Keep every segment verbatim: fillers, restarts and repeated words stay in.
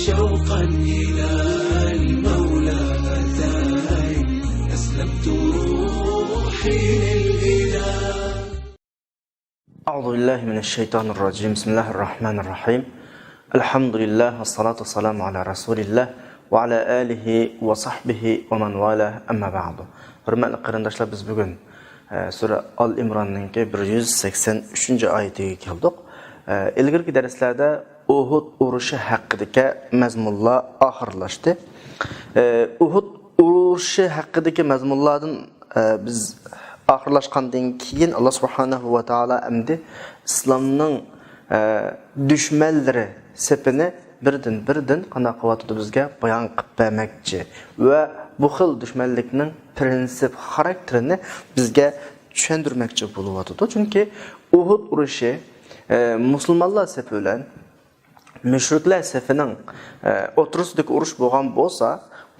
شوقا إلى المولى أتاي، أسلمت روحي للإله. أعوذ بالله من الشيطان الرجيم. بسم الله الرحمن الرحيم. الحمد لله والصلاة والسلام على رسول الله وعلى آله وصحبه ومن والاه، أما بعد. ھۆرمەتلىك قېرىنداشلار، بىز بۈگۈن، ئە، سۈرە ئال ئىمراننىڭكى بىر يۈز سەكسەن ئۈچىنچى ئايىتىگە كەلدۇق. ئە، ئىلگىرىكى دەرسلەردە ئۇھۇد ئۇرۇشى ھەققىدىكى مەزمۇنلار ئاخىرلاشتى. ئە، ئۇھۇد ئۇرۇشى ھەققىدىكى مەزمۇنلاردىن ئە، بىز ئاخىرلاشقاندىن كېيىن، ئاللا سۇبھانەھۇ ۋە تائالا ئەمدى ئىسلامنىڭ، ئە، دۈشمەنلىرى سېپىنى بىردىن بىردىن قانداق قىلىۋاتىدۇ، بىزگە بايان قىلىپ بەرمەكچى ۋە بۇ خىل دۈشمەنلىكنىڭ پرىنسىپ خاراكتېرىنى بىزگە چۈشەندۈرمەكچى بولۇۋاتىدۇ. چۈنكى ئۇھۇد ئۇرۇشى، ئە، مۇسۇلمانلار سېپى بىلەن مۈشرىكلەر سېپىنىڭ، ئە، ئوتتۇرىسىدىكى ئۇرۇش بولغان بولسا،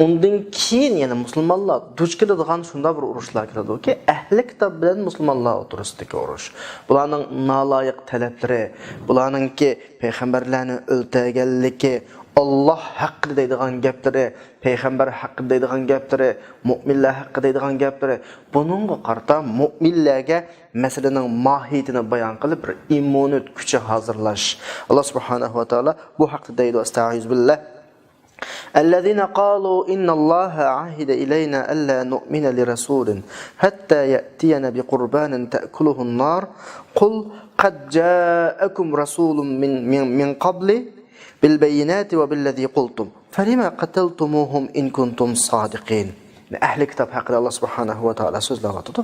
ئۇندىن كېيىن يەنە مۇسۇلمانلار دۇچ كېلىدىغان شۇنداق بىر ئۇرۇشلار كېلىدۇكى، ئەھلى كىتاب بىلەن مۇسۇلمانلار ئوتتۇرىسىدىكى ئۇرۇش. بۇلارنىڭ نالايىق تەلەپلىرى، بۇلارنىڭكى پەيغەمبەرلەرنى ئۆلتۈرگەنلىكى، ئاللا ھەققىدە دەيدىغان گەپلىرى، پەيغەمبەر ھەققىدە دەيدىغان گەپلىرى، مۆمىنلەر ھەققىدە دەيدىغان گەپلىرى، بۇنىڭغا قارىتا مۆمىنلەرگە مەسىلىنىڭ ماھىيىتىنى بايان قىلىپ، بىر ئىممۇنىت كۈچى ھازىرلاش. ئاللا سۇبھانەھۇ ۋە تائالا بۇ ھەقتە دەيدۇ، ئەستەئىزۇ بىللاھ. الذين قالوا إن الله عهد إلينا ألا نؤمن لرسول حتى يأتينا بقربان تأكله النار قل قد جاءكم رسول من، من، من قبل بالبينات وبالذي قلتم فلم قتلتموهم إن كنتم صادقين. ئەھلى كىتاب ھەققىدە ئاللا سۇبھانەھۇ ۋە تائالا سۆزلەۋاتىدۇ.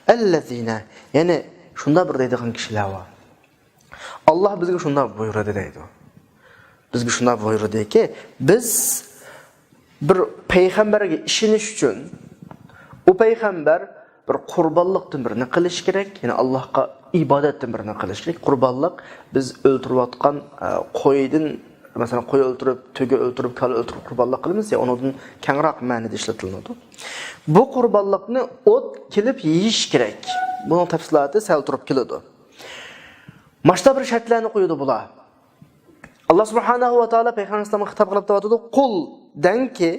ئەللەزىنە، يەنى شۇنداق بىر دەيدىغان كىشىلەر بار. ئاللا بىزگە شۇنداق بۇيرۇدى دەيدۇ. بىزگە شۇنداق بۇيرۇدىكى، بىز بىر پەيغەمبەرگە ئىشىنىش ئۈچۈن، ئۇ پەيغەمبەر بىر قۇربانلىقتىن بىرنى قىلىشى كېرەك، يەنى ئاللاھقا ئىبادەتتىن بىرنى قىلىشى كېرەك. قۇربانلىق بىز ئۆلتۈرۈۋاتقان، ئە، قويدىن، مەسىلەن، قوي ئۆلتۈرۈپ، تۆگە ئۆلتۈرۈپ، كالا ئۆلتۈرۈپ قۇربانلىق قىلىمىز يا، ئۇنىڭدىن كەڭرەك مەنىدە ئىشلىتىلىدۇ. بۇ قۇربانلىقنى ئوت كېلىپ يېيىش كېرەك. بۇنىڭ تەپسىلاتى سەل تۇرۇپ كېلىدۇ. ماشتا بىر شەرتلەرنى قويىدۇ بۇلار. ئاللا سۇبھانەھۇ ۋە تائالا پەيغەمبەر ئەلەيھىسسالامغا خىتاب قىلىپ دەۋاتىدۇ، قۇل، دەڭكى،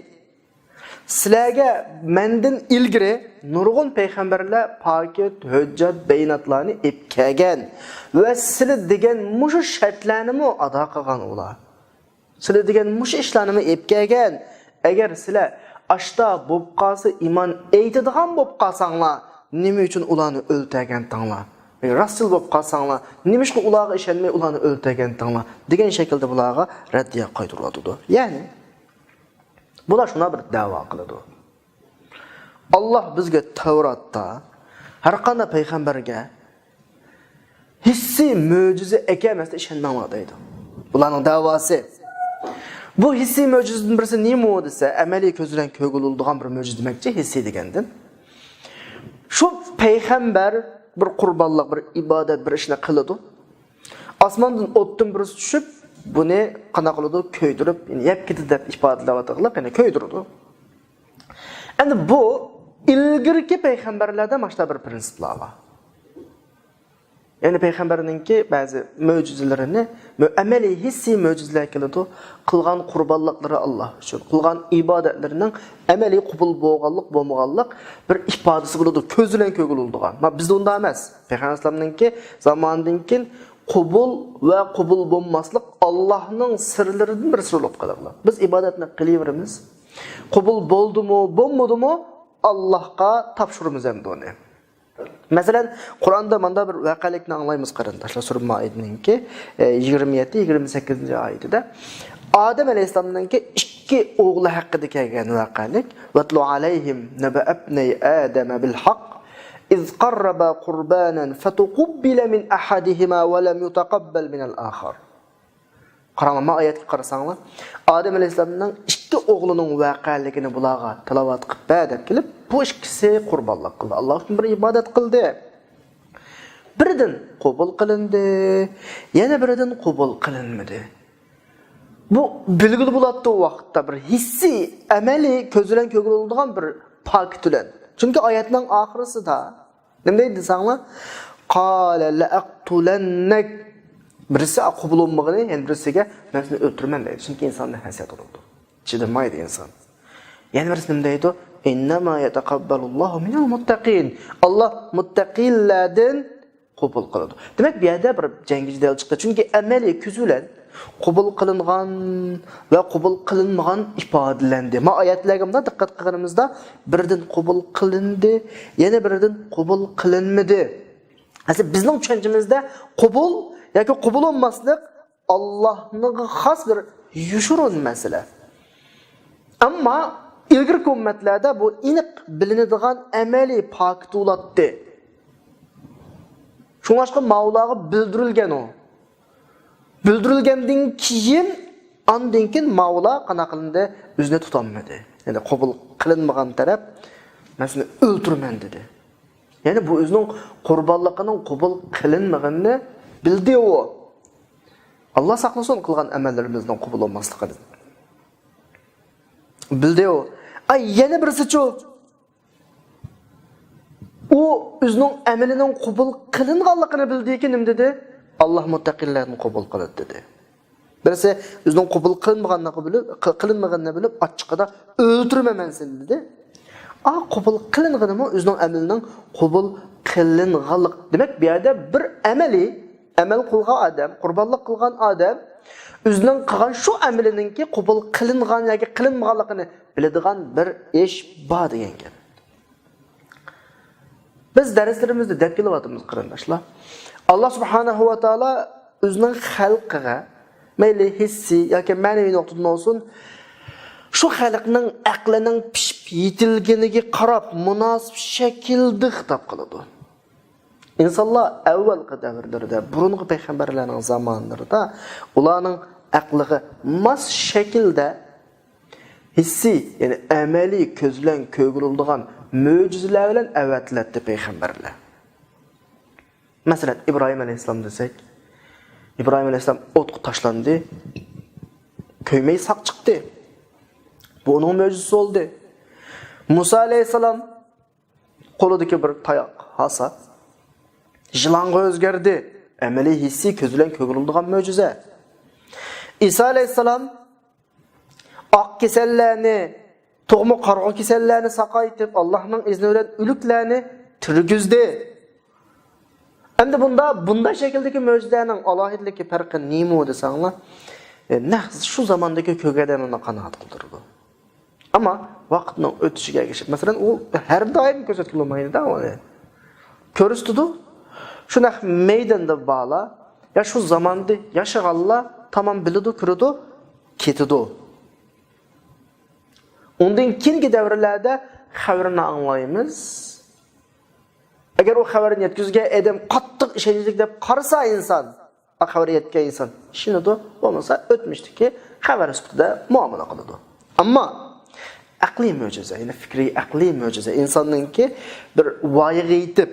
سىلەرگە مەندىن ئىلگىرى نۇرغۇن پەيغەمبەرلەر پاكىت، ھۆججەت، بەيناتلارنى ئېلىپ كەلگەن ۋە سىلە دېگەن مۇشۇ شەرتلەرنىمۇ ئادا قىلغان ئۇلار. سىلە دېگەن مۇشۇ ئىشلارنىمۇ ئېلىپ كەلگەن. ئەگەر سىلەر ئاشتا بولۇپ قالسا، ئىمان ئېيتىدىغان بولۇپ قالساڭلار، نېمە ئۈچۈن ئۇلارنى ئۆلتۈرگەنتىڭلار؟ ئەگەر راستچىل بولۇپ قالساڭلار، نېمىشقا ئۇلارغا ئىشەنمەي ئۇلارنى ئۆلتۈرگەنتىڭلار؟ دېگەن شەكىلدە بۇلارغا رەددىيە قايتۇرۇۋاتىدۇ. يەنى، بۇلار شۇنداق بىر دەۋا قىلىدۇ. ئاللا بىزگە تەۋراتتا ھەر قانداق پەيغەمبەرگە ھېسسىي مۆجىزە ئەكەلمەستىن ئىشەنمەڭلار دەيدۇ. بۇلارنىڭ دەۋاسى. بۇ ھېسسىي مۆجىزىدىن بىرسى نېمە دېسە، ئەمەلىي كۆز بىلەن كۆرگىلى بولىدىغان بىر مۆجىزە دېمەكچى، ھېسسىي دېگەندىن. شۇ پەيغەمبەر بىر قۇربانلىق، بىر ئىبادەت، بىر ئىشنى قىلىدۇ. ئاسماندىن ئوتتىن بىرسى چۈشۈپ، بۇنى قانداق قىلىدۇ؟ كۆيدۈرۈپ، يەنى يەپ كېتىدۇ دەپ ئىپادىلەۋاتىدىغانلىق، يەنى كۆيدۈرىدۇ. ئەمدى بۇ ئىلگىرىكى پەيغەمبەرلەردە ماشۇنداق بىر پرىنسىپلار بار. يەنى پەيغەمبەرنىڭكى بەزى مۆجىزىلىرىنى، مۆ-، ئەمەلىي ھېسسىي مۆجىزىلەر كېلىدۇ. قىلغان قۇربانلىقلىرى ئاللا ئۈچۈن، قىلغان ئىبادەتلىرىنىڭ ئەمەلىي قوبۇل بولغانلىق، بولمىغانلىق بىر ئىپادىسى بولىدۇ، كۆز بىلەن كۆرگىلى بولىدىغان. ما بىزدە ئۇنداق ئەمەس. پەيغەمبەر ئەلەيھىسسالامنىڭكى زامانىدىن كېيىن قوبۇل ۋە قوبۇل بولماسلىق ئاللانىڭ سىرلىرىدىن بىرسى بولۇپ قالىدۇ. بىز ئىبادەتنى قىلىۋېرىمىز. قوبۇل بولدىمۇ، بولمىدىمۇ، ئاللاغا تاپشۇرىمىز ئەمدى ئۇنى. مەسىلەن، قۇرئاندا مۇنداق بىر ۋەقەلىكنى ئاڭلايمىز، قېرىنداشلار، سۈرە مائىدىنىڭكى، ئە، يىگىرمە يەتتە، يىگىرمە سەككىزىنچى ئايىتىدە ئادەم ئەلەيھىسسالامنىڭكى ئىككى ئوغلى ھەققىدە كەلگەن ۋەقەلىك. واتل عليهم نبأ ابني آدم بالحق إذ قربا قربانا فتقبل من أحدهما ولم يتقبل من الآخر. قاراڭلار، ما ئايەتكە قارىساڭلار، ئادەم ئەلەيھىسسالامنىڭ ئىككى ئوغلىنىڭ ۋەقەلىكىنى بۇلارغا تىلاۋەت قىلىپ بەر دەپ كېلىپ، بۇ ئىككىسى قۇربانلىق قىلدى، ئاللا ئۈچۈن بىر ئىبادەت قىلدى. بىرىدىن قوبۇل قىلىندى، يەنە بىرىدىن قوبۇل قىلىنمىدى. بۇ بىلگىلى بولاتتى ئۇ ۋاقىتتا، بىر ھېسسىي، ئەمەلىي، كۆز بىلەن كۆرگىلى بولىدىغان بىر پاكىت بىلەن. چۈنكى ئايەتنىڭ ئاخىرىسىدا نېمە دەيدۇ دېسەڭلار؟ قال لأقتلنك. بىرسى قوبۇل بولمىغىنى، يەنە بىرسىگە مەن سېنى ئۆلتۈرىمەن دەيدۇ. چۈنكى ئىنساندا ھەسەت بولىدۇ. چىدىمايدۇ ئىنسان. يەنە بىرسى نېمە دەيدۇ؟ «ئىننەما يەتەقەببەلۇللاھۇ مىنەل مۇتتەقىن.» ئاللا مۇتتەقىنلەردىن قوبۇل قىلىدۇ. دېمەك، بۇ يەردە بىر جەڭگى جېدەل چىقتى. چۈنكى ئەمەلىي كۆز بىلەن قوبۇل قىلىنغان ۋە قوبۇل قىلىنمىغان ئىپادىلەندى. ما ئايەتلەرگە مۇنداق دىققەت قىلغىنىمىزدا، بىرىدىن قوبۇل قىلىندى، يەنە بىرىدىن قوبۇل قىلىنمىدى. ئەسلى بىزنىڭ چۈشەنچىمىزدە قوبۇل ياكى قوبۇل بولماسلىق ئاللاھنىڭغا خاس بىر يوشۇرۇن مەسىلە. ئەمما ئىلگىرىكى ئۈممەتلەردە بۇ ئېنىق بىلىنىدىغان ئەمەلىي پاكىت بولاتتى. شۇڭلاشقا ماۋۇلارغا بىلدۈرۈلگەن ئۇ. بىلدۈرۈلگەندىن كېيىن، ئاندىن كېيىن ماۋۇلار قانداق قىلىندى؟ ئۆزىنى تۇتالمىدى. يەنى قوبۇل قىلىنمىغان تەرەپ، «مەن سېنى ئۆلتۈرىمەن» دېدى. يەنى بۇ ئۆزىنىڭ قۇربانلىقىنىڭ قوبۇل قىلىنمىغىنىنى بىلدى ئۇ. ئاللا ساقلىسۇن قىلغان ئەمەللىرىمىزنىڭ قوبۇل بولماسلىقىدىن. بىلدى ئۇ. ئاي، يەنە بىرسىچۇ؟ ئۇ ئۆزىنىڭ ئەمىلىنىڭ قوبۇل قىلىنغانلىقىنى بىلدىكى نېمە دېدى؟ «ئاللا مۇتتەقىنلەرنى قوبۇل قىلىدۇ» دېدى. بىرسى ئۆزىنىڭ قوبۇل قىلىنمىغانلىقى بىلىپ، قى-، قىلىنمىغىنىنى بىلىپ، ئاچچىقىدا «ئۆلتۈرىمەن مەن سېنى» دېدى. ئا، قوبۇل قىلىنغىنىمۇ ئۆزىنىڭ ئەمىلىنىڭ قوبۇل قىلىنغانلىق. دېمەك، بۇ يەردە بىر ئەمەلىي ئەمەل قىلغان ئادەم، قۇربانلىق قىلغان ئادەم ئۆزىنىڭ قىلغان شۇ ئەمىلىنىڭكى قوبۇل قىلىنغان ياكى قىلىنمىغانلىقىنى بىلىدىغان بىر ئىش بار دېگەن گەپ. بىز دەرسلىرىمىزدە دەپ كېلىۋاتىمىز، قېرىنداشلار. ئاللا سۇبھانەھۇ ۋە تائالا ئۆزىنىڭ خەلقىگە، مەيلى ھېسسىي ياكى مەنىۋى نۇقتىدىن بولسۇن، شۇ خەلقنىڭ ئەقلىنىڭ پىشىپ يېتىلگىنىگە قاراپ مۇناسىپ شەكىلدە خىتاب قىلىدۇ. ئىنسانلار ئەۋۋەلقى دەۋرلىرىدە، بۇرۇنقى پەيغەمبەرلەرنىڭ زامانلىرىدا ئۇلارنىڭ ئەقلىگە ماس شەكىلدە ھېسسىي، يەنى ئەمەلىي كۆز بىلەن كۆرگىلى بولىدىغان مۆجىزىلەر بىلەن ئەۋەتىلەتتى پەيغەمبەرلەر. مەسىلەن، ئىبراھىم ئەلەيھىسسالام دېسەك، ئىبراھىم ئەلەيھىسسالام ئوتقا تاشلاندى، كۆيمەي ساق چىقتى. بۇ ئۇنىڭ مۆجىزىسى بولدى. مۇسا ئەلەيھىسسالام قولىدىكى بىر تاياق، ھاسا، يىلانغا ئۆزگەردى. ئەمەلىي ھېسسىي كۆز بىلەن كۆرگىلى بولىدىغان مۆجىزە. ئىسا ئەلەيھىسسالام ئاق كېسەللەرنى، تۇغما قارىغۇ كېسەللەرنى ساقايتىپ، ئاللاھنىڭ ئىزنى بىلەن ئۆلۈكلەرنى تىرگۈزدى. ئەمدى بۇندا، بۇنداق شەكىلدىكى مۆجىزىلەرنىڭ ئالاھىدىلىكى، پەرقى نېمە دېسەڭلار، ئە، نەق شۇ زاماندىكى كۆرگەنلەرنى قانائەت قىلدۇرىدۇ. ئەمما ۋاقىتنىڭ ئۆتۈشىگە ئەگىشىپ، مەسىلەن، ئۇ ھەر دائىم كۆرسەتكىلى بولمايدۇ-دە ئۇنى. كۆرسىتىدۇ. شۇنداق مەيداندا بارلار، يا شۇ زاماندا ياشىغانلار تامام بىلىدۇ، كۆرىدۇ، كېتىدۇ. ئۇندىن كېيىنكى دەۋرلەردە خەۋىرىنى ئاڭلايمىز. ئەگەر ئۇ خەۋەرنى يەتكۈزگەن ئادەم قاتتىق ئىشەنچلىك دەپ قارىسا ئىنسان، ئا، خەۋەر يەتكەن ئىنسان ئىشىنىدۇ، بولمىسا ئۆتمۈشتىكى خەۋەر سۈپىتىدە مۇئامىلە قىلىدۇ. ئەمما ئەقلىي مۆجىزە، يەنى پىكرىي ئەقلىي مۆجىزە، ئىنساننىڭكى بىر ۋايىغا يېتىپ،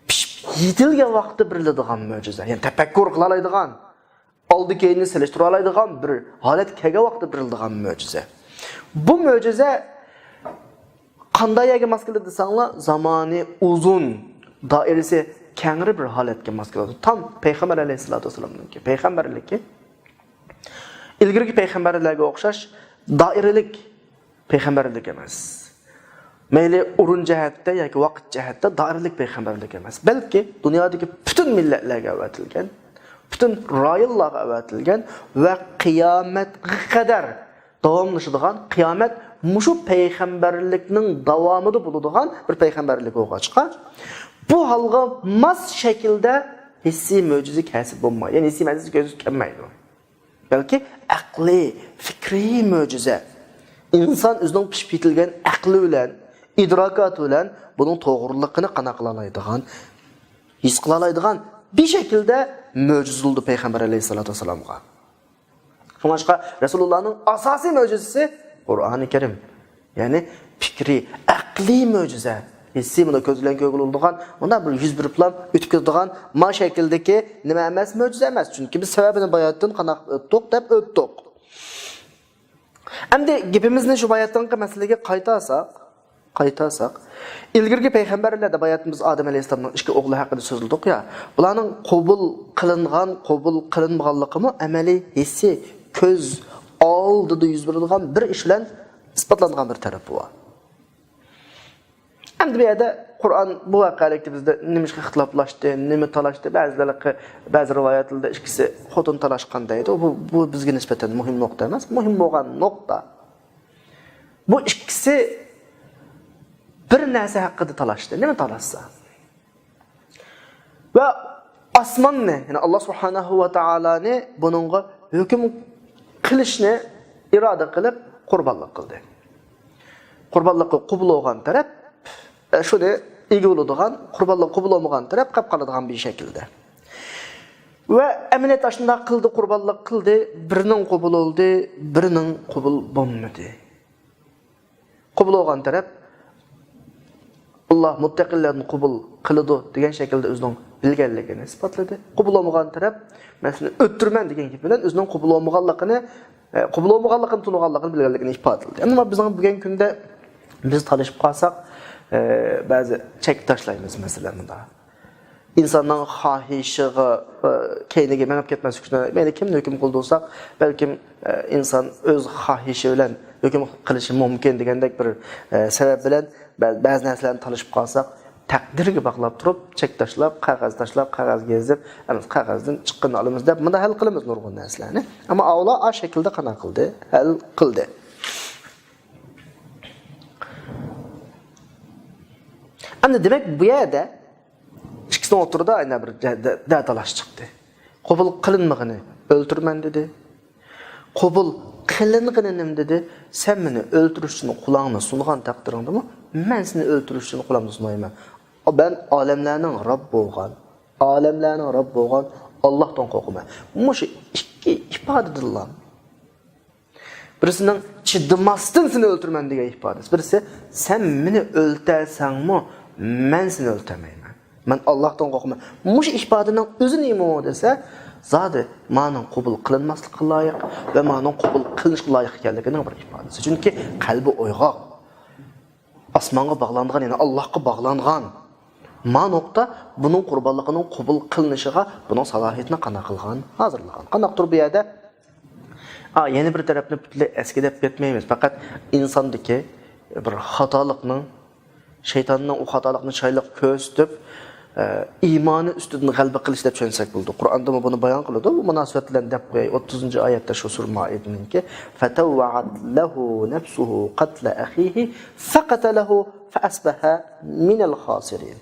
پىشىپ يېتىلگەن ۋاقىتتا بىلىدىغان مۆجىزە، يەنى تەپەككۇر قىلالايدىغان، ئالدى كەينىنى سېلىشتۇرالايدىغان بىر ھالەتكە كەلگەن ۋاقىتتا بىلىدىغان مۆجىزە. بۇ مۆجىزە قانداق يەرگە ماس كېلىدۇ دېسەڭلار، زامانى ئۇزۇن، دائىرىسى كەڭرى بىر ھالەتكە ماس كېلىدۇ. تام پەيغەمبەر ئەلەيھىسسالاتۇ ۋەسسالامنىڭكى پەيغەمبەرلىكى ئىلگىرىكى پەيغەمبەرلەرگە ئوخشاش دائىرىلىك پەيغەمبەرلىك ئەمەس. مەيلى ئورۇن جەھەتتە ياكى ۋاقىت جەھەتتە دائىرىلىك پەيغەمبەرلىك ئەمەس. بەلكى دۇنيادىكى پۈتۈن مىللەتلەرگە ئەۋەتىلگەن، پۈتۈن رايونلارغا ئەۋەتىلگەن ۋە قىيامەتكە قەدەر داۋاملىشىدىغان، قىيامەت مۇشۇ پەيغەمبەرلىكنىڭ داۋامىدا بولىدىغان بىر پەيغەمبەرلىك بولغاچقا، بۇ ھالغا ماس شەكىلدە ھېسسىي مۆجىزە كەلسە بولمايدۇ. يەنى ھېسسىي مۆجىزە كۆزگە كەلمەيدۇ. بەلكى ئەقلىي، پىكرىي مۆجىزە. ئىنسان ئۆزىنىڭ پىشىپ يېتىلگەن ئەقلى بىلەن، ئىدراكاتى بىلەن بۇنىڭ توغرىلىقىنى قانداق قىلالايدىغان، ھېس قىلالايدىغان بىر شەكىلدە مۆجىزە بولدى پەيغەمبەر ئەلەيھىسسالاتۇ ۋەسسالامغا. شۇڭلاشقا رەسۇلۇللانىڭ ئاساسىي مۆجىزىسى قۇرئانى كەرىم. يەنى پىكرىي، ئەقلىي مۆجىزە. ھېسسىي بۇنى كۆز بىلەن كۆرگىلى بولىدىغان، مۇنداق بىر يۈز بېرىپلا ئۆتۈپ كېتىدىغان ما شەكىلدىكى نېمە ئەمەس، مۆجىزە ئەمەس. چۈنكى بىز سەۋەبىنى باياتىن قانداق ئۆتتۇق دەپ ئۆتتۇق. ئەمدى گېپىمىزنى شۇ باياتىنقى مەسىلىگە قايتارساق، قايتارساق، ئىلگىرىكى پەيغەمبەرلەر دەپ ھاياتىمىز ئادەم ئەلەيھىسسالامنىڭ ئىككى ئوغلى ھەققىدە سۆزلىدۇق يا، بۇلارنىڭ قوبۇل قىلىنغان، قوبۇل قىلىنمىغانلىقىمۇ ئەمەلىي، ھېسسىي، كۆز ئالدىدا يۈز بېرىدىغان بىر ئىش بىلەن ئىسپاتلانغان بىر تەرىپى بار. ئەمدى بۇ يەردە قۇرئان بۇ ۋەقەلىكتە بىزدە نېمە ئىشقا ئىختىلاپلاشتى، نېمە تالاشتى، بەزىلەرلىكى، بەزى رىۋايەتلەردە ئىككىسى خوتۇن تالاشقان دەيدۇ. بۇ، بۇ بىزگە نىسبەتەن مۇھىم نۇقتا ئەمەس. مۇھىم بولغان نۇقتا، بۇ ئىككىسى بىر نەرسە ھەققىدە تالاشتى. نېمە تالاشسا؟ ۋە ئاسماننى، يەنى ئاللا سۇبھانەھۇ ۋە تائالانى بۇنىڭغا ھۆكۈم قىلىشنى ئىرادە قىلىپ قۇربانلىق قىلدى. قۇربانلىققا قوبۇل بولغان تەرەپ، ئە، شۇنى ئىگە بولىدىغان، قۇربانلىق قوبۇل بولمىغان تەرەپ قېلىپ قالىدىغان بىر شەكىلدە. ۋە ئەمەلىيەتتە ئاشۇنداق قىلدى، قۇربانلىق قىلدى، بىرىنىڭ قوبۇل بولدى، بىرىنىڭ قوبۇل بولمىدى. قوبۇل بولغان تەرەپ، ئاللا مۇتتەقىلەرنى قوبۇل قىلىدۇ دېگەن شەكىلدە ئۆزىنىڭ بىلگەنلىكىنى ئىسپاتلىدى. قوبۇل بولمىغان تەرەپ، مەن سېنى ئۆلتۈرىمەن دېگەن گېپى بىلەن ئۆزىنىڭ قوبۇل بولمىغانلىقىنى، ئە، قوبۇل بولمىغانلىقىنى تونۇغانلىقىنى بىلگەنلىكىنى ئىپادىلىدى. ئەمما بىزنىڭ بۈگۈنكى كۈندە بىز تالىشىپ قالساق، ئە، بەزى چەك تاشلايمىز، مەسىلەن، مۇنداق. ئىنساننىڭ خاھىشىغا، ئە، كەينىگە مېڭىپ كەتمەسلىك ئۈچۈن، مەيلى كىمنى ھۆكۈم قىل دېسەك، بەلكىم، ئە، ئىنسان ئۆز خاھىشى بىلەن ھۆكۈم قىلىشى مۇمكىن دېگەندەك بىر، ئە، سەۋەب بىلەن بە-، بەزى نەرسىلەرنى تالىشىپ قالساق، تەقدىرگە باغلاپ تۇرۇپ، چەك تاشلاپ، قەغەز تاشلاپ، قەغەزگە يېزىپ، ئەمەسە قەغەزدىن چىققىنىنى ئالىمىز دەپ، مۇنداق ھەل قىلىمىز نۇرغۇن نەرسىلەرنى. ئەمما ئاۋۇلار ئاشۇ شەكىلدە قانداق قىلدى؟ ھەل قىلدى. ئەمدى دېمەك، بۇ يەردە ئىككىسىنىڭ ئوتتۇرىدا ئەنە بىر دە-، دە-، دە-، تالاش چىقتى. قوبۇل قىلىنمىغىنى ئۆلتۈرىمەن دېدى. قوبۇل قىلىنغىنى نېمە دېدى؟ سەن مېنى ئۆلتۈرۈش ئۈچۈن قولۇڭنى سۇنغان تەقدىرىڭدىمۇ، مەن سېنى ئۆلتۈرۈش ئۈچۈن قولۇمنى سۇنمايمەن. مەن ئالەملەرنىڭ رەب بولغان، ئالەملەرنىڭ رەب بولغان ئاللاھتىن قورقىمەن. مۇشۇ ئىككى ئىپادىدىنلا بىرسىنىڭ چىدىماستىن سېنى ئۆلتۈرىمەن دېگەن ئىپادىسى. بىرسى، سەن مېنى ئۆلتۈرسەڭمۇ، مەن سېنى ئۆلتۈرمەيمەن. مەن ئاللاھتىن قورقىمەن. مۇشۇ ئىپادىنىڭ ئۆزى نېمە دېسە، زادى مانىڭ قوبۇل قىلىنماسلىققا لايىق ۋە مانىڭ قوبۇل قىلىنىشقا لايىق ئىكەنلىكىنىڭ بىر ئىپادىسى. چۈنكى قەلبى ئويغاق. ئاسمانغا باغلانغان، يەنى ئاللاھقا باغلانغان. ما نۇقتا بۇنىڭ قۇربانلىقىنىڭ قوبۇل قىلىنىشىغا بۇنىڭ سالاھىيىتىنى قانداق قىلغان، ھازىرلىغان. قانداقتۇر بۇ يەردە، ئا، يەنە بىر تەرەپنى پۈتۈنلەي ئەسكى دەپ كەتمەيمىز. پەقەت ئىنساندىكى بىر خاتالىقنىڭ، شەيتاننىڭ ئۇ خاتالىقنى چىرايلىق كۆرسىتىپ، ئە، ئىمانى ئۈستىدىن غەلىبە قىلىش دەپ چۈشەنسەك بولىدۇ. قۇرئاندىمۇ بۇنى بايان قىلىدۇ. بۇ مۇناسىۋەت بىلەن دەپ قوياي، ئوتتۇزىنچى ئايەتتە شۇ سۈرە مائىدىنىڭكى، فَطَوَّعَتْ لَهُ نَفْسُهُ قَتْلَ أَخِيهِ فَقَتَلَهُ فَأَصْبَحَ مِنَ الْخَاسِرِينَ.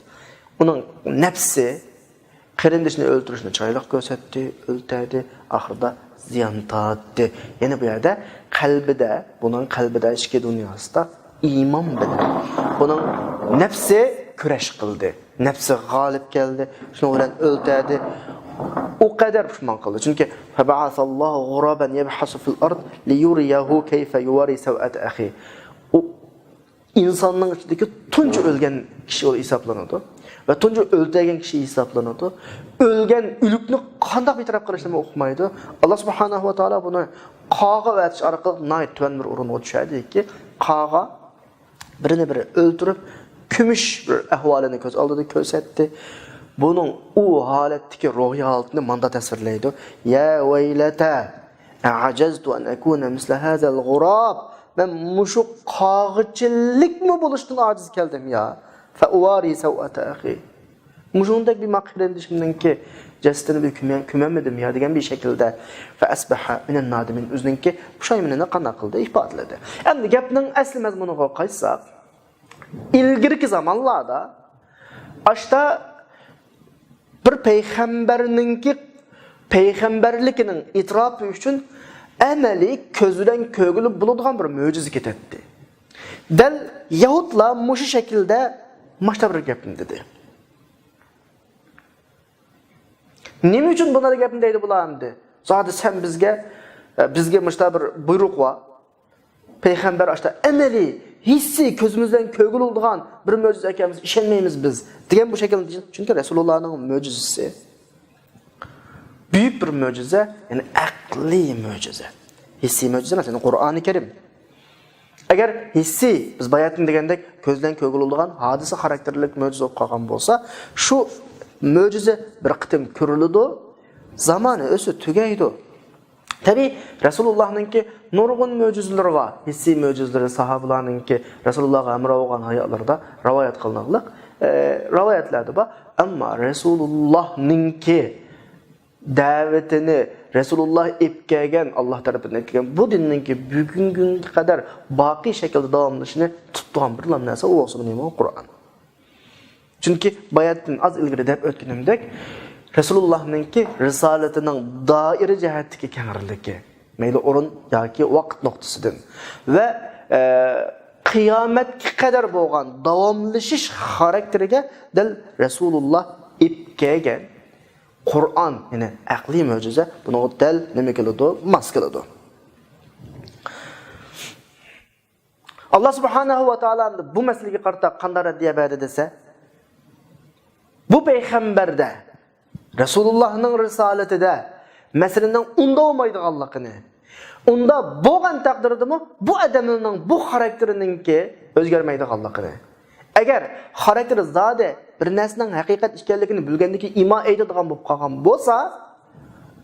ئۇنىڭ نەپسى قېرىندىشىنى ئۆلتۈرۈشنى چىرايلىق كۆرسەتتى، ئۆلتۈردى، ئاخىرىدا زىيان تارتتى. يەنى بۇ يەردە قەلبىدە، بۇنىڭ قەلبىدە ئىچكى دۇنياسىدا ئىمان بىلەن بۇنىڭ نەپسى كۈرەش قىلدى. نەپسى غالىب كەلدى. شۇنىڭ بىلەن ئۆلتۈردى. ئۇ قەدەر پۇشمان قىلدى. چۈنكى فَبَعَثَ اللَّهُ غُرَابًا يَبْحَثُ فِي الْأَرْضِ لِيُرِيَهُ كَيْفَ يُوَارِي سَوْءَةَ أَخِيهِ. ئۇ ئىنساننىڭ ئىچىدىكى تۇنجى ئۆلگەن كىشى ھېسابلىنىدۇ ۋە تۇنجى ئۆلتۈرگەن كىشى ھېسابلىنىدۇ. ئۆلگەن ئۆلۈكنى قانداق بىتەرەپ قىلىشنىمۇ ئۇقمايدۇ. ئاللا سۇبھانەھۇ ۋە تائالا بۇنى قاغا ئەۋەتىش ئارقىلىق ناھايىتى تۆۋەن بىر ئورۇنغا چۈشۈردىكى، قاغا بىرىنى بىرى ئۆلتۈرۈپ، كۆمۈش بىر ئەھۋالىنى كۆز ئالدىدا كۆرسەتتى. بۇنىڭ ئۇ ھالەتتىكى روھىي ھالىتىنى ماندا تەسۋىرلەيدۇ. يا ۋەيلەتە، ئەئەجەزتۇ ئەن ئەكۇنە مىسلە ھازەل غۇراب. مەن مۇشۇ قاغىچىلىكمۇ بولۇشتىن ئاجىز كەلدىم يا. فەئۇۋارى سەۋئەتە ئەخى. مۇشۇندەك بىر ما قېرىندىشىمنىڭكى جەسىتىنى بىر كۆمە-، كۆمەلمىدىم يا دېگەن بىر شەكىلدە. فەئەسبەھە مىنەن نادىمىن. ئۆزىنىڭكى پۇشايمىنىنى قانداق قىلدى؟ ئىپادىلىدى. ئەمدى گەپنىڭ ئەسلى مەزمۇنىغا قايتساق، ئىلگىرىكى زامانلاردا ئاشتا بىر پەيغەمبەرنىڭكى پەيغەمبەرلىكىنىڭ ئېتىراپى ئۈچۈن ئەمەلىي كۆز بىلەن كۆرگىلى بولىدىغان بىر مۆجىزە كېتەتتى. دەل يەھۇدلار مۇشۇ شەكىلدە ماشتا بىر گەپنى دېدى. نېمە ئۈچۈن بۇنداق گەپنى دەيدۇ بۇلار ئەمدى؟ زادى سەن بىزگە، بىزگە مۇشتا بىر بۇيرۇق بار. پەيغەمبەر ئاشتا ئەمەلىي، ھېسسىي، كۆزىمىز بىلەن كۆرگىلى بولىدىغان بىر مۆجىزە ئەكەلمىسە ئىشەنمەيمىز بىز، دېگەن بۇ شەكىلدە. چۈنكى رەسۇلۇللانىڭ مۆجىزىسى بۈيۈك بىر مۆجىزە، يەنى ئەقلىي مۆجىزە. ھېسسىي مۆجىزە ئەمەس، يەنى قۇرئانى كەرىم. ئەگەر ھېسسىي، بىز باياتىن دېگەندەك، كۆز بىلەن كۆرگىلى بولىدىغان ھادىسە خاراكتېرلىك مۆجىزە بولۇپ قالغان بولسا، شۇ مۆجىزە بىر قېتىم كۆرۈلىدۇ، زامانى ئۆتسە تۈگەيدۇ. تەبىئىي، رەسۇلۇللاھنىڭكى نۇرغۇن مۆجىزىلىرى بار. ھېسسىي مۆجىزىلىرى، ساھابىلارنىڭكى رەسۇلۇللاھقا ھەمراھ بولغان ھاياتلىرىدا رىۋايەت قىلىنغانلىق، ئە، رىۋايەتلەردە بار. ئەمما رەسۇلۇللاھنىڭكى دەۋىتىنى، رەسۇلۇللاھ ئېلىپ كەلگەن، ئاللاھ تەرىپىدىن ئېلىپ كەلگەن بۇ دىننىڭكى بۈگۈنگە قەدەر باقىي شەكىلدە داۋاملىشىشىنى تۇتۇپ تۇرغان بىرلا نەرسە، ئۇ بولسا نېمە؟ قۇرئان. چۈنكى باياتىن ئاز ئىلگىرى دەپ ئۆتكىنىمدەك، رەسۇلۇللاھنىڭكى رىسالىتىنىڭ دائىرە جەھەتتىكى كەڭرىلىكى، مەيلى ئورۇن ياكى ۋاقىت نۇقتىسىدىن ۋە، ئە، قىيامەتكە قەدەر بولغان داۋاملىشىش خاراكتېرىگە دەل رەسۇلۇللاھ ئېلىپ كەلگەن قۇرئان، يەنى ئەقلىي مۆجىزە بۇنىڭغا دەل نېمە كېلىدۇ؟ ماس كېلىدۇ. ئاللاھ سۇبھانەھۇ ۋە تائالا ئەمدى بۇ مەسىلىگە قارىتا قانداق رەددىيە بەردى دېسە، بۇ پەيغەمبەردە، رەسۇلۇللاھنىڭ رىسالىتىدە مەسىلىنىڭ ئۇنداق بولمايدىغانلىقىنى، ئۇنداق بولغان تەقدىردىمۇ بۇ ئادەمنىڭ بۇ خاراكتېرىنىڭكى ئۆزگەرمەيدىغانلىقىنى، ئەگەر خاراكتېرى زادى بىر نەرسىنىڭ ھەقىقەت ئىكەنلىكىنى بىلگەندىن كېيىن ئىمان ئېيتىدىغان بولۇپ قالغان بولسا،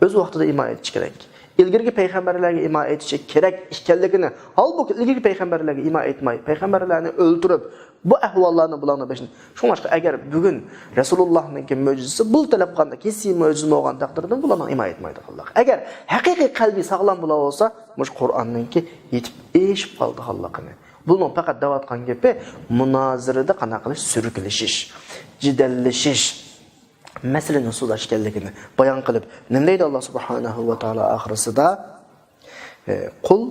ئۆز ۋاقتىدا ئىمان ئېيتىشى كېرەك. ئىلگىرىكى پەيغەمبەرلەرگە ئىمان ئېيتىشى كېرەك ئىكەنلىكىنى، ھالبۇكى، ئىلگىرىكى پەيغەمبەرلەرگە ئىمان ئېيتماي، پەيغەمبەرلەرنى ئۆلتۈرۈپ، بۇ ئەھۋاللارنى بۇلارنىڭ بېشىدىن. شۇڭلاشقا، ئەگەر بۈگۈن رەسۇلۇللاھنىڭكى مۆجىزىسى بۇ تەلەپ قىلغاندەك ھېسسىي مۆجىزە بولغان تەقدىردىن، بۇلارنىڭ ئىمان ئېيتمايدىغانلىق. ئەگەر ھەقىقىي قەلبى ساغلام بولا بولسا، مۇشۇ قۇرئاننىڭكى يېتىپ ئېشىپ قالىدىغانلىقىنى. بۇنىڭ پەقەت دەۋاتقان گېپى مۇنازىرىدە قانداق قىلىش؟ سۈركىلىشىش، جېدەللىشىش، مەسىلىنى سوزاش ئىكەنلىكىنى بايان قىلىپ، نېمە دەيدۇ ئاللاھ سۇبھانەھۇ ۋە تائالا ئاخىرسىدا؟ قۇل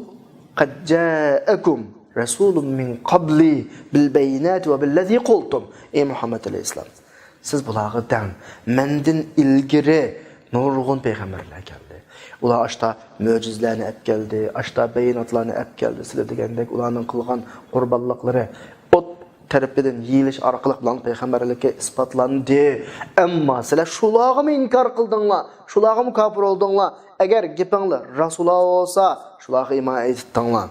قەد جائەكۇم رەسۇلۇم مىن قەبلى بىل بەييىناتى ۋە بىللەزى قۇلتۇم. ئەي مۇھەممەد ئەلەيھىسسالام، سىز بۇلارغا دەڭ، مەندىن ئىلگىرى نۇرغۇن پەيغەمبەرلەر كەلدى. ئۇلار ئاشتا مۆجىزىلەرنى ئەپ كەلدى، ئاشتا بەييىناتلارنى ئەپ كەلدى. سىلەر دېگەندەك ئۇلارنىڭ قىلغان قۇربانلىقلىرى ئوت تەرىپىدىن يېيىلىش ئارقىلىق بۇلارنىڭ پەيغەمبەرلىكى ئىسپاتلاندى. ئەمما سىلەر شۇلارغىمۇ ئىنكار قىلدىڭلار، شۇلارغىمۇ كاپىر بولدۇڭلار. ئەگەر گېپىڭلار راست بولا بولسا، شۇلارغا ئىمان ئېيتىپتىڭلار.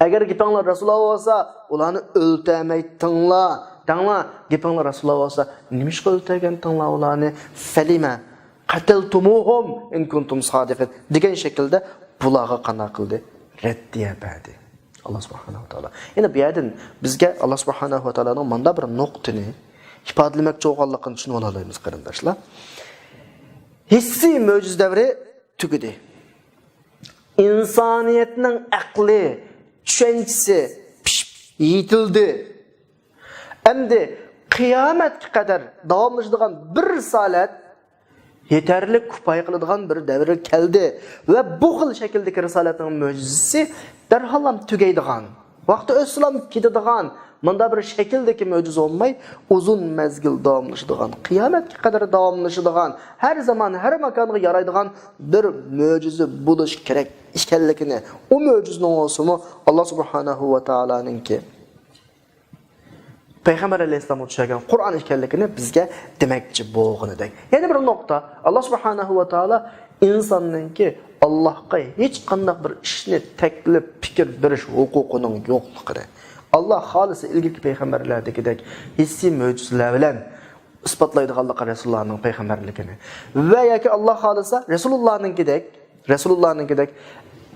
ئەگەر گېپىڭلار راست بولا بولسا، ئۇلارنى ئۆلتۈرمەيتتىڭلار. دەڭلار، گېپىڭلار راست بولا بولسا، نېمىشقا ئۆلتۈرگەنتىڭلار ئۇلارنى؟ فەلىمە قەتەلتۇمۇھۇم ئىن كۇنتۇم سادىقىن دېگەن شەكىلدە بۇلارغا قانداق قىلدى؟ رەددىيە بەردى. ئاللاھ سۇبھانەھۇ ۋە تائالا. يەنە بۇ يەردىن بىزگە ئاللاھ سۇبھانەھۇ ۋە تائالانىڭ مۇنداق بىر نۇقتىنى ئىپادىلىمەكچى بولغانلىقىنى چۈشىنىۋالالايمىز، قېرىنداشلار. ھېسسىي مۆجىزە دەۋرى تۈگىدى. ئىنسانىيەتنىڭ ئەقلى، چۈشەنچىسى پىشىپ يېتىلدى. ئەمدى قىيامەتكە قەدەر داۋاملىشىدىغان بىر رىسالەت يېتەرلىك كۇپايە قىلىدىغان بىر دەۋر كەلدى ۋە بۇ خىل شەكىلدىكى رىسالەتنىڭ مۆجىزىسى دەرھاللا تۈگەيدىغان، ۋاقتى ئۆتسىلا كېتىدىغان، مۇنداق بىر شەكىلدىكى مۆجىزە بولماي، ئۇزۇن مەزگىل داۋاملىشىدىغان، قىيامەتكە قەدەر داۋاملىشىدىغان، ھەر زامان، ھەر ماكانغا يارايدىغان بىر مۆجىزە بولۇشى كېرەك ئىكەنلىكىنى، ئۇ مۆجىزىنىڭ بولسىمۇ، ئاللاھ سۇبھانەھۇ ۋە تائالانىڭكى پەيغەمبەر ئەلەيھىسسالامغا چۈشۈرگەن قۇرئان ئىكەنلىكىنى بىزگە دېمەكچى بولغىنىدەك. يەنە بىر نۇقتا، ئاللاھ سۇبھانەھۇ ۋە تائالا ئىنساننىڭكى ئاللاھقا ھېچقانداق بىر ئىشنى تەكلىپ، پىكىر بېرىش ھوقۇقىنىڭ يوقلۇقىنى، ئاللاھ خالىسا ئىلگىرىكى پەيغەمبەرلەردىكىدەك ھېسسىي مۆجىزىلەر بىلەن ئىسپاتلايدىغانلىقى رەسۇلۇللانىڭ پەيغەمبەرلىكىنى ۋە ياكى ئاللاھ خالىسا رەسۇلۇللانىڭكىدەك، رەسۇلۇللانىڭكىدەك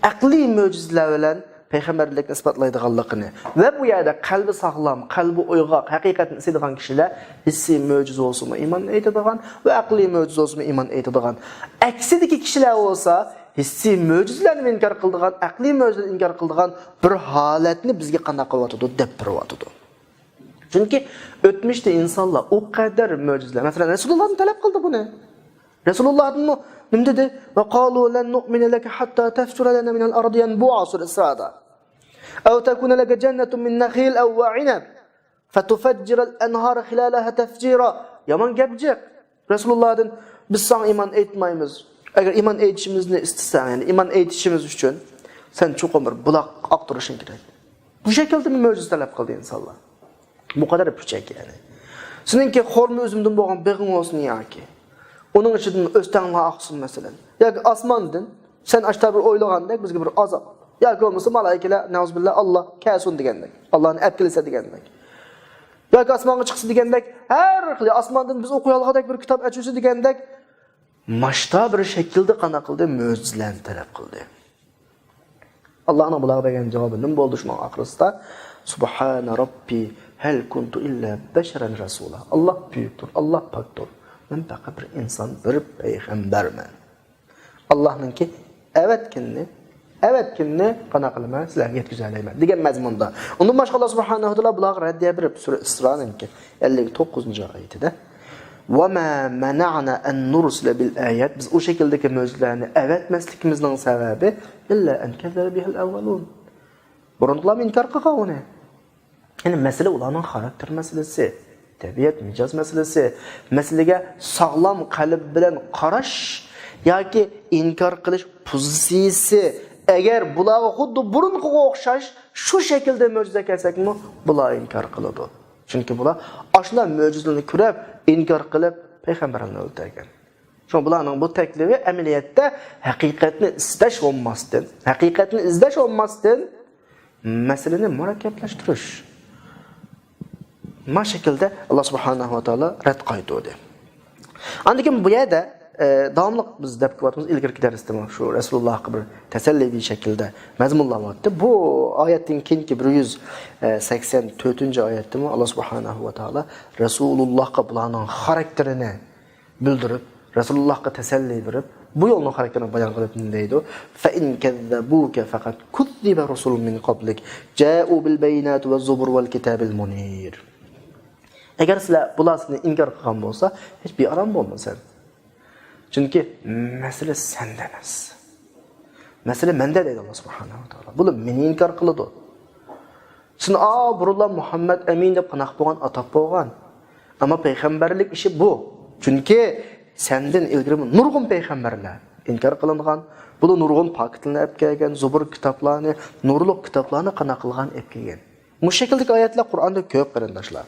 ئەقلىي مۆجىزىلەر بىلەن پەيغەمبەرلىكنى ئىسپاتلايدىغانلىقىنى ۋە بۇ يەردە قەلبى ساغلام، قەلبى ئويغاق، ھەقىقەتنى ئىسلەيدىغان كىشىلەر ھېسسىي مۆجىزە بولسىمۇ ئىمان ئېيتىدىغان ۋە ئەقلىي مۆجىزە بولسىمۇ ئىمان ئېيتىدىغان. ئەكسىدىكى كىشىلەر بولسا ھېسسىي مۆجىزىلەرنى ئىنكار قىلىدىغان، ئەقلىي مۆجىزىلەرنى ئىنكار قىلىدىغان بىر ھالەتنى بىزگە قانداق قىلىۋاتىدۇ؟ دەپ بېرىۋاتىدۇ. چۈنكى ئۆتمۈشتە ئىنسانلار ئۇ قەدەر مۆجىزىلەر، مەسىلەن، رەسۇلۇللادىن تەلەپ قىلدى بۇنى. رەسۇلۇللادىنمۇ نېمە دېدى؟ ۋە قالۇ لەن نۇئمىنە لەكە ھەتتا تەفجۇرە لەنا مىنەل ئەردى يەنبۇئا، سۈرە ئىسرادا. ئەۋ تەكۇنە لەكە جەننەتۇن مىن نەخىل ئەۋ ۋەئىنەب فتفجر الأنهار خلالها تفجيرا. يامان گەپ جىق. رەسۇلۇللادىن، بىز ساڭا ئىمان ئېيتمايمىز. ئەگەر ئىمان ئېيتىشىمىزنى ئىستىسەڭ، يەنى ئىمان ئېيتىشىمىز ئۈچۈن سەن چوقۇم بىر بۇلاق ئاقتۇرۇشۇڭ كېرەك. بۇ شەكىلدە مۆجىزە تەلەپ قىلدى ئىنسانلار. بۇ قەدەر پۇچەك يەنى. سېنىڭكى خورما ئۈزۈمدىن بولغان بېغىڭ بولسۇن ياكى ئۇنىڭ ئىچىدىن ئۆستەڭلار ئاقسۇن مەسىلەن. ياكى ئاسماندىن سەن ئاشتا بىر ئويلىغاندەك بىزگە بىر ئازاب ياكى بولمىسا مالائىكىلەر، نەئۇزۇبىللا، ئاللا كەلسۇن دېگەندەك، ئاللانى ئەپ كېلسە دېگەندەك، ياكى ئاسمانغا چىقسا دېگەندەك، ھەر خىل ئاسماندىن بىز ئوقۇيالىغۇدەك بىر كىتاب ئەچۈلسە دېگەندەك، ماشتا بىر شەكىلدە قانداق قىلدى؟ مۆجىزىلەرنى تەلەپ قىلدى. ئاللانىڭ بۇلارغا بەرگەن جاۋابى نېمە بولدى شۇنىڭ ئاخىرىسىدا؟ سۇبھانە رەببى ھەل كۇنتۇ ئىللا بەشەرەن رەسۇلا. ئاللا بۈيۈكتۇر، ئاللا پاكتۇر. مەن پەقەت بىر ئىنسان، بىر پەيغەمبەرمەن. ئاللانىڭكى ئەۋەتكىنىنى، ئەۋەتكىنىنى قانداق قىلىمەن؟ سىلەرگە يەتكۈزەلەيمەن دېگەن مەزمۇندا. ئۇندىن باشقا ئاللا سۇبھانەھۇ ۋە تائالا بۇلارغا رەددىيە بېرىپ، سۈرە ئىسرانىڭكى ئەللىك توققۇزىنچى ئايىتىدە، وما منعنا أن نرسل بالآيات، بىز ئۇ شەكىلدىكى مۆجىزىلەرنى ئەۋەتمەسلىكىمىزنىڭ سەۋەبى، إلا أن كذب بها الأولون، بۇرۇنقىلارمۇ ئىنكار قىلغان ئۇنى. يەنى مەسىلە ئۇلارنىڭ خاراكتېر مەسىلىسى، تەبىئەت، مىجەز مەسىلىسى. مەسىلىگە ساغلام قەلب بىلەن قاراش ياكى ئىنكار قىلىش پوزىتسىيىسى. ئەگەر بۇلارغا خۇددى بۇرۇنقىغا ئوخشاش شۇ شەكىلدە مۆجىزە كەلسەكمۇ، بۇلار ئىنكار قىلىدۇ. چۈنكى بۇلار ئاشۇنداق مۆجىزىلەرنى كۆرۈپ، ئىنكار قىلىپ، پەيغەمبەرلەرنى ئۆلتۈرگەن. شۇڭا بۇلارنىڭ بۇ تەكلىپى ئەمەلىيەتتە ھەقىقەتنى ئىزدەش بولماستىن، ھەقىقەتنى ئىزدەش بولماستىن، مەسىلىنى مۇرەككەپلەشتۈرۈش. ما شەكىلدە ئاللا سۇبھانەھۇ ۋە تائالا رەت قايتۇردى. ئاندىن كېيىن بۇ يەردە، ئە، داۋاملىق بىز دەپ كېلىۋاتىمىز، ئىلگىرىكى دەرستىمۇ شۇ رەسۇلۇللاھقا بىر تەسەللى شەكلىدە مەزمۇنلانغانتى. بۇ ئايەتتىن كېيىنكى بىر يۈز سەكسەن تۆتىنچى ئايەتتىمۇ ئاللا سۇبھانەھۇ ۋە تائالا رەسۇلۇللاھقا بۇلارنىڭ خاراكتېرىنى بىلدۈرۈپ، رەسۇلۇللاھقا تەسەللى بېرىپ، بۇ يولنىڭ خاراكتېرىنى بايان قىلىپ نېمە دەيدۇ؟ فإن كذبوك فقد كذب رسل من قبلك جاءوا بالبينات والزبر والكتاب المنير. ئەگەر سىلەر، بۇلار سېنى ئىنكار قىلغان بولسا، ھېچ بىئارام بولما سەن. چۈنكى مەسىلە سەندە ئەمەس. مەسىلە مەندە دەيدۇ ئاللا سۇبھانەھۇ ۋە تائالا. بۇلار مېنى ئىنكار قىلىدۇ. سېنى، ئا، بۇرۇنلا مۇھەممەد ئەمىن دەپ قانداق بولغان، ئاتاپ بولغان. ئەمما پەيغەمبەرلىك ئىشى بۇ. چۈنكى سەندىن ئىلگىرىمۇ نۇرغۇن پەيغەمبەرلەر ئىنكار قىلىنغان. بۇلار نۇرغۇن پاكىتلارنى ئەپ كەلگەن، زۇبۇر كىتابلارنى، نۇرلۇق كىتابلارنى قانداق قىلغان، ئەپ كەلگەن. مۇشۇ شەكىلدىكى ئايەتلەر قۇرئاندا كۆپ، قېرىنداشلار.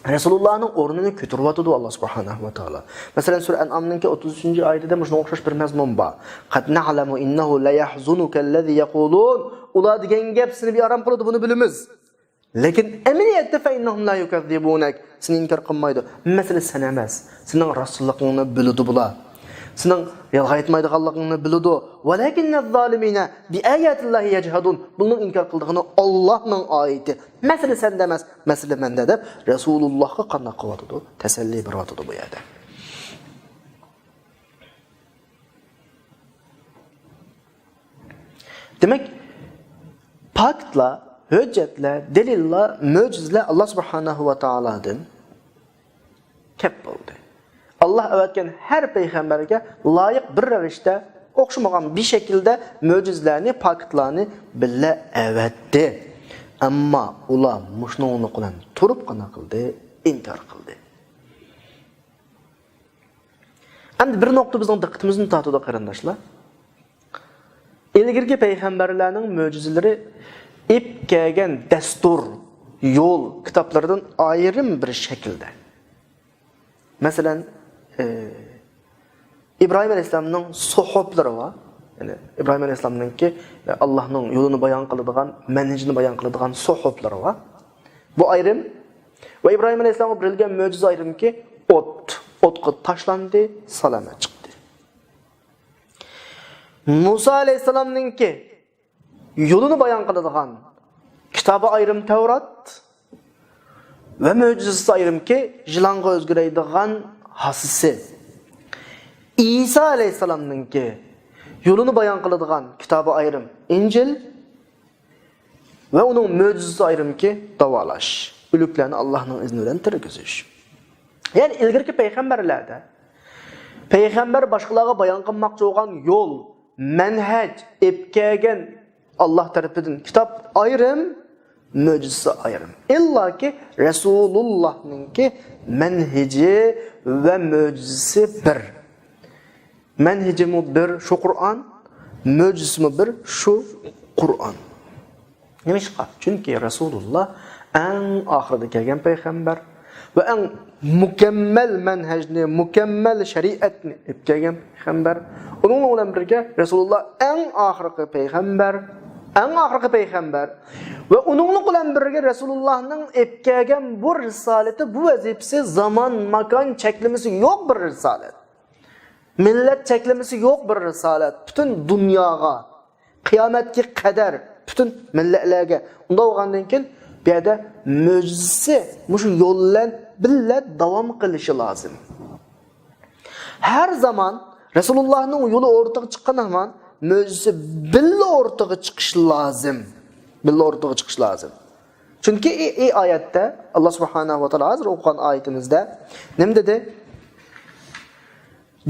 رەسۇلۇللانىڭ ئورنىنى كۆتۈرۈۋاتىدۇ ئاللا سۇبھانەھۇ ۋە تائالا. مەسىلەن، سۈرە ئەنئامنىڭكى ئوتتۇز ئۈچىنچى ئايىتىدە مۇشۇنىڭغا ئوخشاش بىر مەزمۇن بار. قەد نەئلەمۇ ئىننەھۇ لەيەھزۇنۇكە لەزى يەقۇلۇن. ئۇلار دېگەن گەپ سېنى بىئارام قىلىدۇ، بۇنى بىلىمىز. لېكىن ئەمەلىيەتتە فەئىننەھۇم لا يۇكەززىبۇنەك. سېنى ئىنكار قىلمايدۇ. مەسىلە سەن ئەمەس. سېنىڭ راستچىللىقىڭنى بىلىدۇ بۇلار. سېنىڭ يالغان ئېيتمايدىغانلىقىڭنى بىلىدۇ. ۋەلەكىننەز زالىمىنە بىئاياتىللاھى يەجھەدۇن. بۇنىڭ ئىنكار قىلىدىغىنى ئاللانىڭ ئايىتى. مەسىلە سەندە ئەمەس، مەسىلە مەندە دەپ رەسۇلۇللاھقا قانداق قىلىۋاتىدۇ؟ تەسەللى بېرىۋاتىدۇ بۇ يەردە. دېمەك، پاكىتلار، ھۆججەتلەر، دەلىللار، مۆجىزىلەر ئاللا سۇبھانەھۇ ۋە تائالادىن كەپ بولدى. ئاللا ئەۋەتكەن ھەر پەيغەمبەرگە لايىق بىر رەۋىشتە، ئوخشىمىغان بىر شەكىلدە مۆجىزىلەرنى، پاكىتلارنى بىللە ئەۋەتتى. ئەمما ئۇلار مۇشۇنىڭلىق بىلەن تۇرۇپ قانداق قىلدى؟ ئىنكار قىلدى. ئەمدى بىر نۇقتا بىزنىڭ دىققىتىمىزنى تارتىدۇ، قېرىنداشلار. ئىلگىرىكى پەيغەمبەرلەرنىڭ مۆجىزىلىرى ئېپ كەلگەن دەستۇر، يول، كىتابلىرىدىن ئايرىم بىر شەكىلدە. مەسىلەن، ئى، ئىبراھىم ئەلەيھىسسالامنىڭ سوھۇپلىرى بار. يەنى ئىبراھىم ئەلەيھىسسالامنىڭكى، ئى، ئاللانىڭ يولىنى بايان قىلىدىغان، مەنھىجىنى بايان قىلىدىغان سوھۇپلىرى بار. بۇ ئايرىم. ۋە ئىبراھىم ئەلەيھىسسالامغا بېرىلگەن مۆجىزە ئايرىمكى، ئوت، ئوتقا تاشلاندى، سالامەت چىقتى. مۇسا ئەلەيھىسسالامنىڭكى يولىنى بايان قىلىدىغان كىتابى ئايرىم تەۋرات ۋە مۆجىزىسى ئايرىمكى، يىلانغا ئۆزگىرەيدىغان ھاسىسى. ئىسا ئەلەيھىسسالامنىڭكى يولىنى بايان قىلىدىغان كىتابى ئايرىم ئىنجىل ۋە ئۇنىڭ مۆجىزىسى ئايرىمكى، داۋالاش، ئۆلۈكلەرنى ئاللانىڭ ئىزنى بىلەن تىرگۈزۈش. يەنى ئىلگىرىكى پەيغەمبەرلەردە پەيغەمبەر باشقىلارغا بايان قىلماقچى بولغان يول، مەنھەج، ئېپ كەلگەن ئاللا تەرىپىدىن كىتاب ئايرىم، مۆجىزىسى ئايرىم. ئىللاكى رەسۇلۇللانىڭكى مەنھىجى ۋە مۆجىزىسى بىر. مەنھىجىمۇ بىر، شۇ قۇرئان، مۆجىزىسىمۇ بىر، شۇ قۇرئان. نېمىشقا؟ چۈنكى رەسۇلۇللا ئەڭ ئاخىرىدا كەلگەن پەيغەمبەر، ۋە ئەڭ مۇكەممەل مەنھەجنى، مۇكەممەل شەرىئەتنى ئېلىپ كەلگەن پەيغەمبەر. ئۇنىڭ بىلەن بىرگە رەسۇلۇللا ئەڭ ئاخىرقى پەيغەمبەر، ئەڭ ئاخىرقى پەيغەمبەر. ۋە ئۇنىڭلىق بىلەن بىرگە رەسۇلۇللانىڭ ئېلىپ كەلگەن بۇ رىسالىتى، بۇ ۋەزىپىسى زامان، ماكان چەكلىمىسى يوق بىر رىسالەت. مىللەت چەكلىمىسى يوق بىر رىسالەت. پۈتۈن دۇنياغا، قىيامەتكە قەدەر پۈتۈن مىللەتلەرگە. ئۇنداق بولغاندىن كېيىن بۇ يەردە مۆجىزىسى مۇشۇ يول بىلەن بىللە داۋام قىلىشى لازىم. ھەر زامان رەسۇلۇللانىڭ يولى ئورتىغا چىققان ھامان مۆجىزىسى بىللە ئورتىغا چىقىشى لازىم. بىللە ئورتىغا چىقىشى لازىم. چۈنكى ئى، ئى ئايەتتە ئاللا سۇبھانەھۇ ۋە تائالا ھازىر ئوقۇغان ئايىتىمىزدە نېمە دېدى؟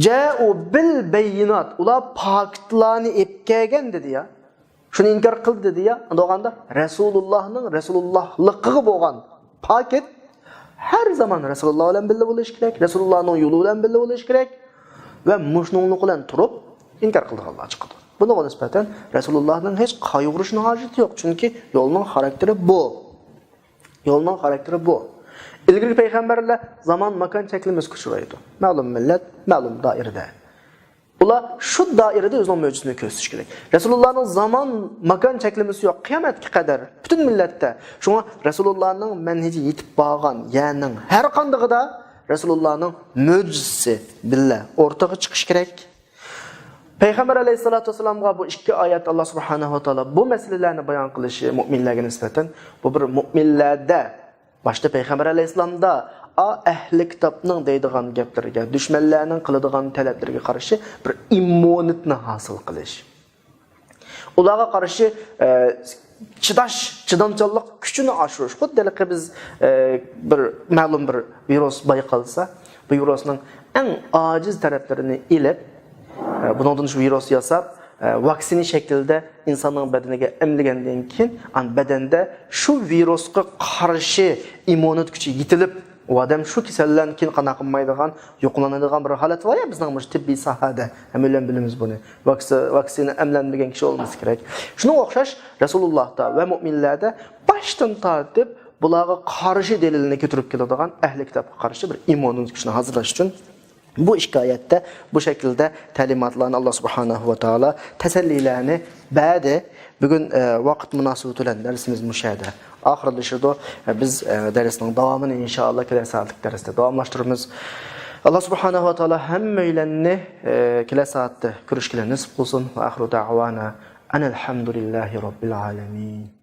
جاءوا بالبينات. ئۇلار پاكىتلارنى ئېلىپ كەلگەن دېدى يا. شۇنى ئىنكار قىلدى دېدى يا. ئۇنداق بولغاندا رەسۇلۇللانىڭ رەسۇلۇللالىقىغا بولغان پاكىت ھەر زامان رەسۇلۇللا بىلەن بىللە بولۇشى كېرەك، رەسۇلۇللانىڭ يولى بىلەن بىللە بولۇشى كېرەك ۋە مۇشۇنىڭلىق بىلەن تۇرۇپ ئىنكار قىلىدىغانلار چىقىدۇ. بۇنىڭغا نىسبەتەن رەسۇلۇللانىڭ ھېچ قايغۇرۇشىنىڭ ھاجىتى يوق، چۈنكى يولنىڭ خاراكتېرى بۇ. يولنىڭ خاراكتېرى بۇ. ئىلگىرىكى پەيغەمبەرلەر زامان، ماكان چەكلىمىسىگە ئۇچرايدۇ. مەلۇم مىللەت، مەلۇم دائىرىدە. ئۇلار شۇ دائىرىدە ئۆزىنىڭ مۆجىزىسىنى كۆرسىتىشى كېرەك. رەسۇلۇللانىڭ زامان، ماكان چەكلىمىسى يوق، قىيامەتكە قەدەر پۈتۈن مىللەتتە. شۇڭا رەسۇلۇللانىڭ مەنھىجى يېتىپ بارغان يەرنىڭ ھەر قاندىقىدا رەسۇلۇللانىڭ مۆجىزىسى بىللە ئورتىغا چىقىشى كېرەك. پەيغەمبەر ئەلەيھىسسالاتۇ ۋەسسالامغا بۇ ئىككى ئايەتتە ئاللا سۇبھانەھۇ ۋە تائالا بۇ مەسىلىلەرنى بايان قىلىشى مۆمىنلەرگە نىسبەتەن، بۇ بىر مۆمىنلەردە، باشتا پەيغەمبەر ئەلەيھىسسالامدا، ئا، ئەھلى كىتابنىڭ دەيدىغان گەپلىرىگە، دۈشمەنلەرنىڭ قىلىدىغان تەلەپلىرىگە قارشى بىر ئىممۇنىتنى ھاسىل قىلىش. ئۇلارغا قارشى، ئە، چىداش، چىدامچانلىق كۈچىنى ئاشۇرۇش. خۇددى ھېلىقى بىز، ئە، بىر مەلۇم بىر ۋىرۇس بايقالسا، بۇ ۋىرۇسنىڭ ئەڭ ئاجىز تەرەپلىرىنى ئېلىپ، ئە، بۇنىڭدىن شۇ ۋىرۇس ياساپ، ئە، ۋاكسىنا شەكلىدە ئىنساننىڭ بەدىنىگە ئەملىگەندىن كېيىن، ئان بەدەندە شۇ ۋىرۇسقا قارشى ئىممۇنىت كۈچى يېتىلىپ، ئۇ ئادەم شۇ كېسەلدىن كېيىن قانداق قىلمايدىغان، يوقىلىنىدىغان بىر ھالەت بار يا، بىزنىڭ مۇشۇ تېببىي ساھەدە ھەممەيلەن بىلىمىز بۇنى. ۋاكس-، ۋاكسىنا ئەملەنمىگەن كىشى بولمىسا كېرەك. شۇنىڭغا ئوخشاش رەسۇلۇللاھتا ۋە مۆمىنلەردە باشتىن تارتىپ بۇلارغا قارشى دەلىلنى كۆتۈرۈپ كېلىدىغان ئەھلى كىتابقا قارشى بىر ئىممۇنىت كۈچىنى ھازىرلاش ئۈچۈن بۇ ئىككى ئايەتتە بۇ شەكىلدە تەلىماتلارنى ئاللا سۇبھانەھۇ ۋە تائالا تەسەللىلەرنى بەردى. بۈگۈن، ئە، ۋاقىت مۇناسىۋىتى بىلەن دەرسىمىز مۇشۇ يەردە ئاخىرلىشىدۇ. ئە، بىز، ئە، دەرسنىڭ داۋامىنى ئىنشائاللا كېلەر سائەتلىك دەرستە داۋاملاشتۇرىمىز. ئاللا سۇبھانەھۇ ۋە تائالا ھەممەيلەننى، ئە، كېلەر سائەتتە كۆرۈشكىلى نېسىپ قىلسۇن. ۋە ئاخىرۇ دەئۋانا ئەنىل ھەمدۇلىللاھى رەببىل ئالەمىن.